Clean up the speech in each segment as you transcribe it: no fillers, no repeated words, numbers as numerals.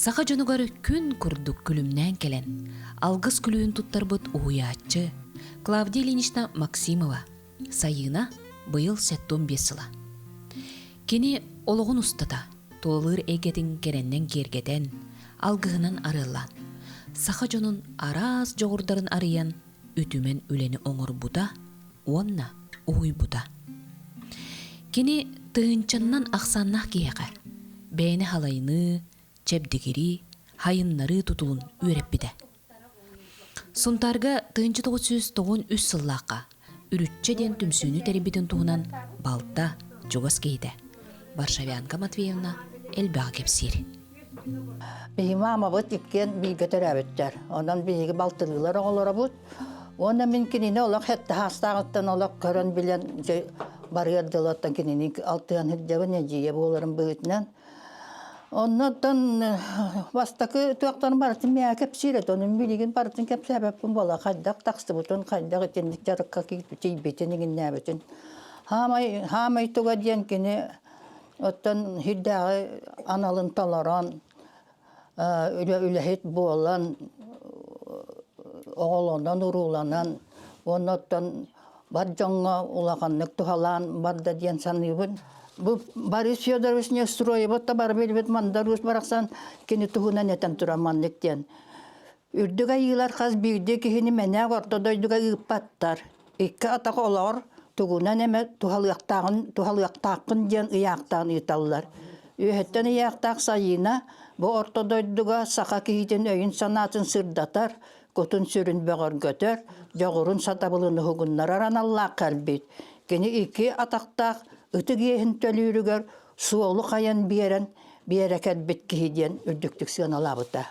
Саха дьонугар күн курдук күлүмнээн кэлэн, алгыс күлүүһүн туттарбыт уһуйааччы Клавдия Ильинична Максимова Сайыына быйыл 75 сыла. Кини олоҕун устата тулалыыр эйгэтин кэрэннэн киэргэтэн, алгыһынан арыаллаан, саха дьонун араас дьоҕурдарын арыйан үтүмэн үлэни оҥорбута уонна уһуйбута. Кини тыһыынчаннан ахсааннаах киһиэхэ бэйэни халайыныы, чэбдигирии, хайыннарыы тутулун үөрэппитэ. Сунтаарга 1993 сыллаахха Үрүччэ диэн түмсүүнү тэрийбитин туһунан балта, чугас киһитэ Варшавянка Матвеевна элбэҕи кэпсиир. Биһиги маамабыт иккиэн бииргэ төрөөбүттэр. Онон биһиги балтылыылар оҕолоробут. Уонна мин кинини олох сэттэ саастааҕыттан олох көрөн билэн дьэ барыар дылы оттон кинини алтыһан сылдьабын эдьиийэ буоларым быһыытынан. Оннуттан бастакы туохтан барытын миэхэ кэпсиир этэ. Ону билигин барытын кэпсээбэппин буола хайдах тахсыбытын, хайдах итинник дьарыкка тиийбитин, иҥиннээбитин. Хаамай, хаамай туга диэн кини Оттон сирдээҕи аналын толорон, үлэһит буолан, оҕолонон-урууланан уонна оттон бар дьоҥҥо улаханнык туһалаан барда диэн саныыбын. Бу Борис Федорович Неустроевы да бары билбит Мандар Уус барахсан кини туһунан этэн туран маннык диэн. Үрдүк айыылар хас биирдии киһини мэнээк орто дойдуга ыыппаттар. Икки атах олоҕор тугунан эмэ туһалыахтааҕын туһалыахтааххын диэн ыйаахтаан ыыталлар. Үөһэттэн ыйаахтаах Сайыына бу орто дойдуга саха киһитин өйүн-санаатын сырдатар, кутун-сүрүн бөҕөргөтөр, дьоҕурун сатабылын уһугуннарар аналлаах кэлбит. Кини икки атахтаах ытык иэһин төлүүрүгэр суолу хайан биэрэн биэрэ кэлбит киһи диэн үрдүктүк сыаналаабыта.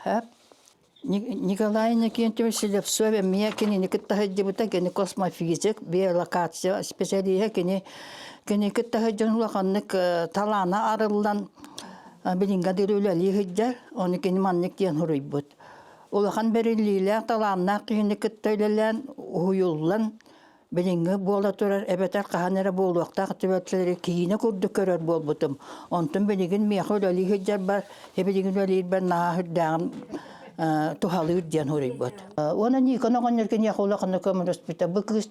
Николай Иннокентьевич Слепцов эмиэ кинини кытта сылдьыбыта, кини космофизик, биолокация специалиһа, кини кини кытта сылдьан улаханнык талаана арыллан билиҥҥэ диэри үлэлии сылдьар, ону кини маннык диэн суруйбут. Улахан бэриллиилээх, талааннаах киһини кытта үлэлээн, уһуйуллан билиҥҥи буола турар эбэтэр хаһан эрэ буолуохтаах түбэлтэлэри киинэ курдук көрөр буолбутум. Онтон билигин миэхэ үлэлии сылдьарбар, билигин үлэлиирбэр наһаа сүрдээҕин туһалыыр диэн суруйбут. Уонна Никон оҕонньор киниэхэ улаханнык көмөлөспүтэ. Бу кыыс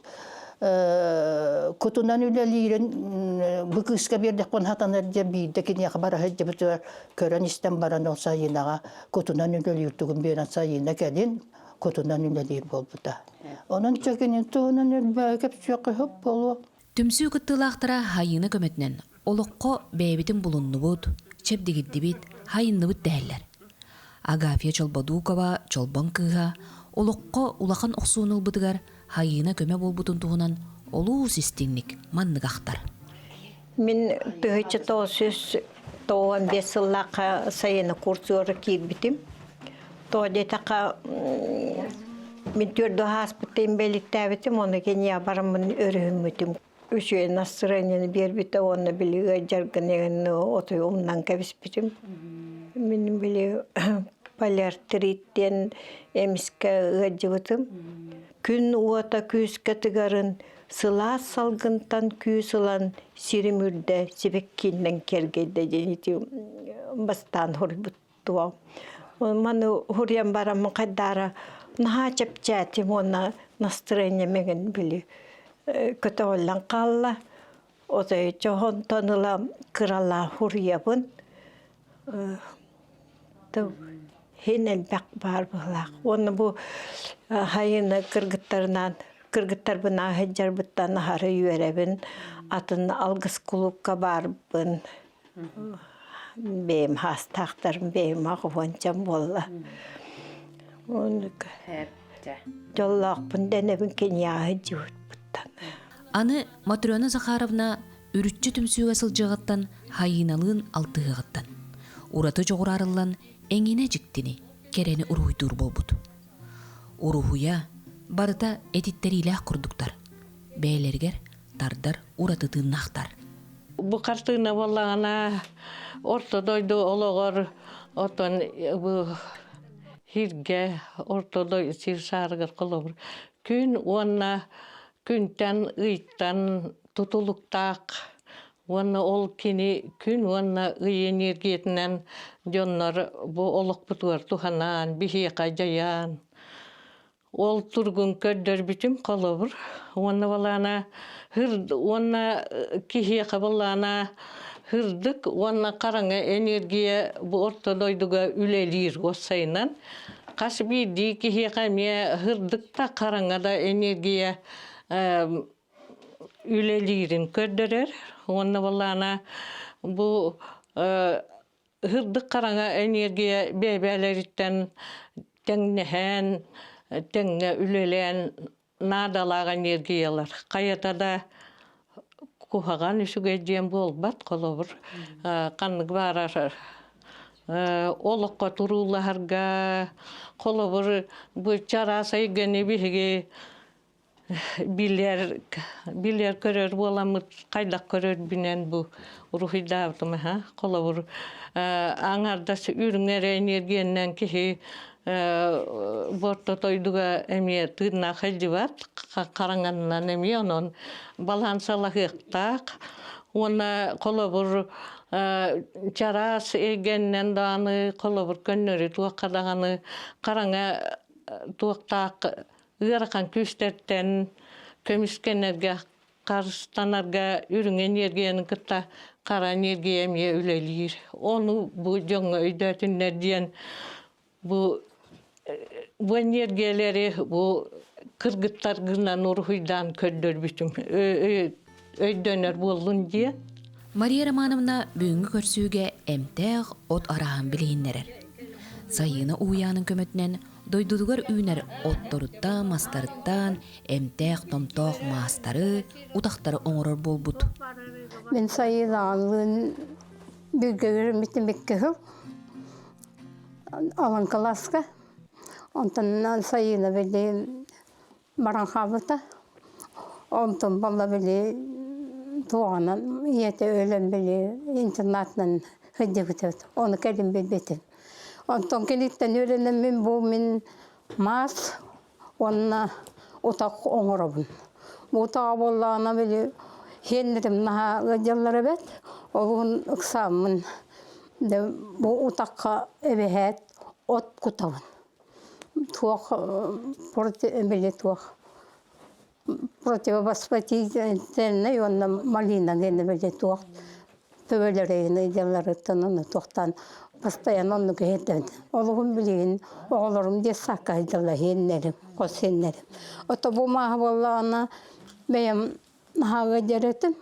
кутунан үлэлиирин бу кыыска биэрдэхпин сатанар диэн биирдэ киниэхэ бара сылдьыбытыгар көрөн-истэн баран ол Сайынаҕа кутунан үлэлиир тугун биэрэн Сайына кэлин кутунан үлэлиир буолбута. Онон чэкинин туһунан элбэҕи кэпсиэххэ сөп буолуо. Түмсүү кыттыылаахтара Хайыына көмөтүнэн олоххо бэйэбитин булуннубут, чэбдигирдибит, хайынныбыт дэһэллэр. Агафья Чолбодукова Чолбон кыыһа олоххо улахан охсууну ылбытыгар Хайыына көмө буолбутун туһунан олус истиҥник маннык ахтар. Мин 1995 сыллаахха сайыны курсугар киирбитим. Тоҕо диэтэххэ, мин түөрдү ааспыттан бэлиттээбитим, ону киниэхэ бараммын өрүһүммүтүм. Үчүгэй настроениены биэрбитэ уонна били ыалдьаргын отой умнан кэбиспитим. Мин били полиартрит диэн эмискэ ыалдьыбытым. Күн уота күүскэ тыгарын, сылаас салгынтан күүс ылан сирим үрдэ сибэккииннэн киэргэйдэ диэн ити бастаан хоруйбуттуом. Маны хуруйан бараммын хайдаара наһаа чэпчээтим уонна настроение мэгин били көтөҕүллэн хаалла. Отой чоһонтон ыла кыралаа хуруйабын. Хин элбэх баар быһылаах. Уонна бу хайыны кыргыттарынаан кыргыттарбын сылдьарбыттан аһары үөрэбин. Атын алгыс кулуупка баарбын. Бэйэм хаастаахтарым бэйэм аҕыһуончам буолла. Оннук дьоллоохпун дэнэбин киниэхэ сылдьыбыппыттан. Аны Матрена Захаровна үрүччэ түмсүүгэ сылдьыаҕыттан Хайыыналыын алтыһыаҕыттан ураты дьоҕураарыллан эҥинэ дьиктини, кэрэни уруһуйдуур буолбут. Уруһуйа барыта этиттэриилээх курдуктар, бэйэлэригэр тардар ураты тыыннаахтар. Бу хартыына буоллаҕына орто дойду олоҕор оттон бу сиргэ орто дойду сир саарыгар холобур күн уонна күнтэн ыйтан тутулуктаах. Уонна ол кини күн уонна ый энергиятынан дьоннор бу олохпутугар туһанан, биһиэхэ дьайан, ол тургун көрдөрбүтүм холобур. Уонна балаана уонна киһиэхэ балаана һырдык уонна хараҥа энергия бу орто дойдуга үлэлиир уоссайынан хас биирдии киһиэхэ эмиэ һырдык да хараҥа да энергия үлэлиирин көрдөрөр уонна балаана бу һырдык хараҥа энергия бэйэ-бэйэлэриттэн тэҥнэһэн тэҥҥэ үлэлээн наадалаах энергиялар хайата да куһаҕан үчүгэй диэн буолбат холобур ханнык баарар олоххо туруулаһарга холобур бу чараас эйгэни биһиги Билэр, билэр көрөр буоламмыт хайдах көрөрбүнэн бу уруһуйдаабытым аһа. Холобур, аҥардас үрүҥ эрэ эниэргиэннэн киһи бу орто дойдуга эмиэ тыыннаах сылдьыбат, хараҥаннан эмиэ онон балансалаһыахтаах. Уонна холобур, чараас эйгэннэн даҕаны, холобур, көннөрү туохха даҕаны хараҥа туохтаах ыарахан күүстэртэн көмүскэнэргэ, харыстанарга үрүҥ эниэргийэни кытта хара эниэргийэ эмиэ үлэлиир. Ону бу дьоҥҥо өйдөөтүннэр диэн бу бу эниэргийэлэри бу кыргыттаргынан уруһуйдаан көрдөрбүтүм өйдөнөр буоллун диэн. Мария Романовна бүгүҥҥү көрсүүгэ эмтээх от арааһын билиһиннэрэр. Сайыына уһуйаанын көмөтүнэн дойдутугар үүнэр отторуттан, мастарыттан эмтээх-томтоох маастары, утахтары оҥорор буолбут. Мин сайынаалыын бииргэ үөрэммитим икки сыл алын кылааска. Онтон сайыына били баран хаалбыта. Онтон балла били туоҕанан ийэтэ өлөн били интернатынан сылдьыбыт Ону кэлин билбитим. Онтон киниттэн үөрэнэммин бу мин маас уонна утах оҥоробун. Бу утаҕа буоллаҕына били сиэннэрим наһаа ыалдьаллар эбээт. Олуһун ыксааммын дьэ бу утахха эбэһээт от кутабын. Туох били туох противовоспалительнай уонна малина диэн били туох төбөлөрүн ыйдалларыттан ону туохтаан постоянно оннук иһэрдэбин. Олуһун билигин оҕолорум детсадка сылдьаллар иһиннэрим, хос иһиннэрим. Ото бу мааһа буоллаҕына бэйэм наһаа ыалдьар этим.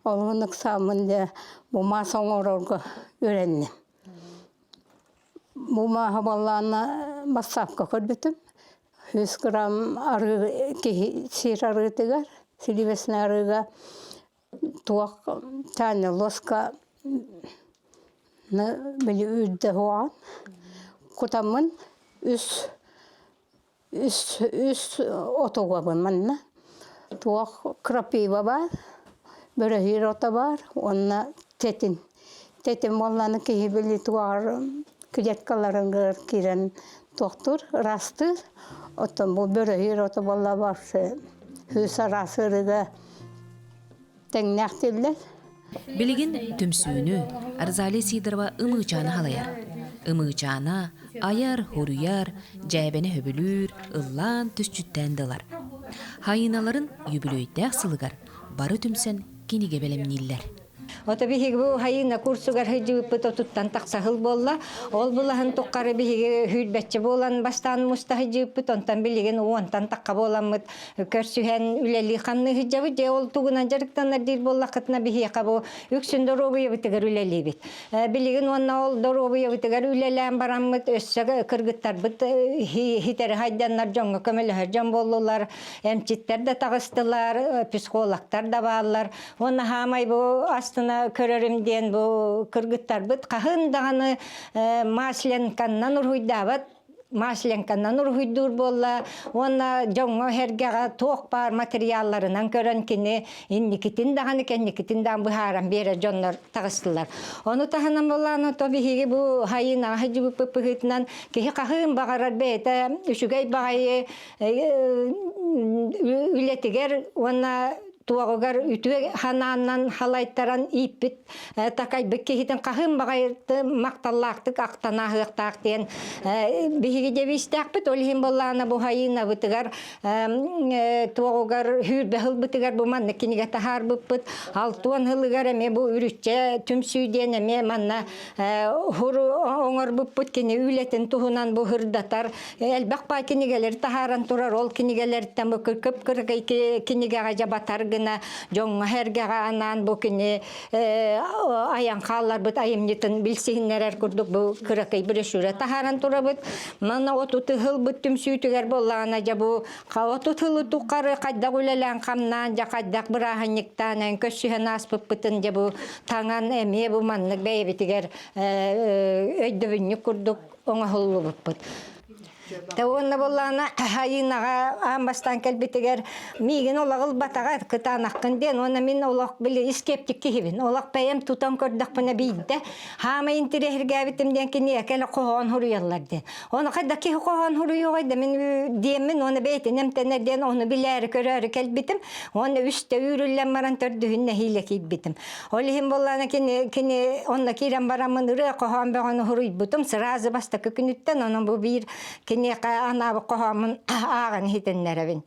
Олуһун ыксааммын дьэ бу маас оҥорорго үөрэнним. Бу мааһа буоллаҕына бассаапка көрбүтүм. 100 грамм арыы киһи сиир арыытыгар, сливочнай арыыга туох чаанньа луоска били үрдэ уоҕан кутаммын үс үс үс отугабын манна туох крапива баар бөрөһүүр ото баар уонна тэтин тэтин буоллаҕына киһи били туоҕар клеткаларыгар киирэн туохтуур ыраастыыр оттон бу бөрөһүүр ото буолла вообще үс араас ыарыыга тэҥнээх дииллэр. Билигин түмсүүнү Розалия Сидорова Ымыычаана халайар. Ымыычаана айар, хоруйар, дьээбэни хөбүлүүр, ыллаан түсчүттээн да ылар. Хайыналарын үбүлүөйдээх сылыгар бары түмсэн кинигэ бэлэмнииллэр. Ото биһиги бу хайыына курсугар сылдьыбыппыт отуттан тахса сыл буолла. Ол булаһын туххары биһиги сүүрбэччэ буолан бастаан муста сылдьыбыппыт, онтон билигин уонтан тахха буоламмыт көрсүһэн үлэлии хамныы сылдьабыт. Дьэ ол тугунан дьарыктанар диир буоллаххытына биһиэхэ бу үксүн доруобуйабытыгар үлэлиибит. Билигин уонна ол доруобуйабытыгар үлэлээн бараммыт өссө кыргыттарбыт хитэри хайданнар дьоҥҥо көмөлөһөр дьон буоллулар, эмчиттэр да таҕыстылар, психологтар да бааллар. Уонна хаамай бу астына көрөрүм диэн бу кыргыттарбыт хаһын даҕаны масленканнан уруһуйдаабат масленканнан уруһуйдуур буолла уонна дьоҥҥо-сэргэҕэ туох баар материалларынан көрөн кини инникитин даҕаны кэнникитин даҕаны быһааран биэрэр дьоннор таҕыстылар. Ону таһынан буоллаҕына то биһиги бу хайынаҕа сылдьыбыппыт быһыытынан киһи хаһыын баҕарар бэйэтэ үчүгэй баҕайы үлэтигэр уонна. туоҕугар үтүө ханааннан халайтаран ииппит такайбыт киһитин хаһыын баҕайы махталлаахтык ахтан ааһыахтаах диэн биһиги девизтээхпит. Ол иһин буоллаҕына бу хайыынабытыгар туоҕугар хүүрбэ ылбытыгар бу маннык кинигэ таһаарбыппыт. Алтуон ылыгар эмиэ бу үрүччэ түмсүү диэн эмиэ манна хуру оҥорбуппут кини үлэтин туһунан бу һырдатар элбэх баай кинигэлэри таһааран турар ол кинигэлэртэн бу кып-кыракый кинигэҕэ дьабатар гына дьоҥҥо сэргэҕэ анаан бу кини айан хаалларбыт айымньытын билсиһиннэрэр курдук бу кыракый брошюра таһааран турабыт. Манна отут ыһылбыт түмсүүтүгэр буоллаҕына дьэ бу отут ылы тухары хайдах үлэлээн хамнаан дьэ хайдах бырааһынньыктаан көрсүһэн ааспыппытын дьэ бу таҥан эмиэ бу маннык бэйэбитигэр өйдөбүнньүк курдук оҥоһуллубуппут. Тэ уонна буоллаҕына Айыынаҕа аан бастаан кэлбитигэр миигин олох ылбатаҕа кытаанаххын диэн уонна мин олох били скептик киһибин олох бэйэм тутан көрдөхпүнэ биирдэ хаамай интириэһиргээбитим диэн киниэхэ элэ хоһоон суруйаллар диэн ону хайда киһи хоһоон суруйуоҕай да мин диэммин уонна бэйэтин эмтэнэр диэн ону билээри көрөөрү кэлбитим уонна үстэ үүрүллэн баран төрдүһүн нэһиилэ киирбитим Ол иһин буоллаҕына кини, кини онно киирэн бараммын ырыа хоһоон бөҕөнү суруйбутум сразу бастакы күнүттэн онон бу биир киниэхэ анаабыт хоһооммун ааҕан иһитиннэрэбин.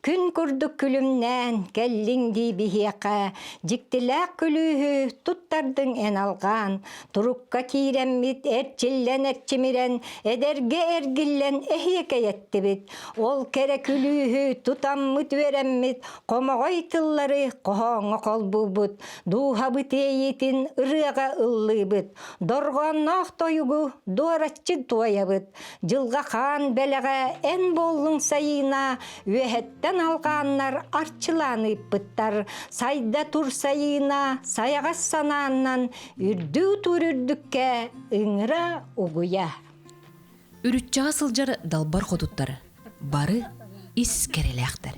Күн курдук күлүмнээн кэллиҥ дии биһиэхэ, дьиктилээх күлүүһү туттардыҥ эн алҕаан, турукка киирэммит эрчиллэн эрчимирэн, эдэргэ эргиллэн эһиэкэйэттибит. Ол кэрэ күлүүһү тутаммыт үөрэммит, Хомоҕой тыллары хоһооҥҥо холбуубут, дууһабыт иэйиитин ырыаҕа ыллыыбыт, дорҕоонноох тойугу дуораччы туойабыт, дьылҕа хаан бэлэҕэ эн буоллуҥ сайыына, үөһэттэн алҕааннар арчылаан ыыппыттар, сайда тур сайыына, сайаҕас санааннан үрдүү тур үрдүккэ ыҥыра угуйа. Үрүччэҕэ сылдьар далбар хотуттар бары ис кэрэлээхтэр.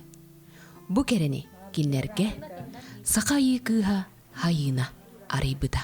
Бу кэрэни кинилэргэ саха айыы кыыһа Хайыына арыйбыта.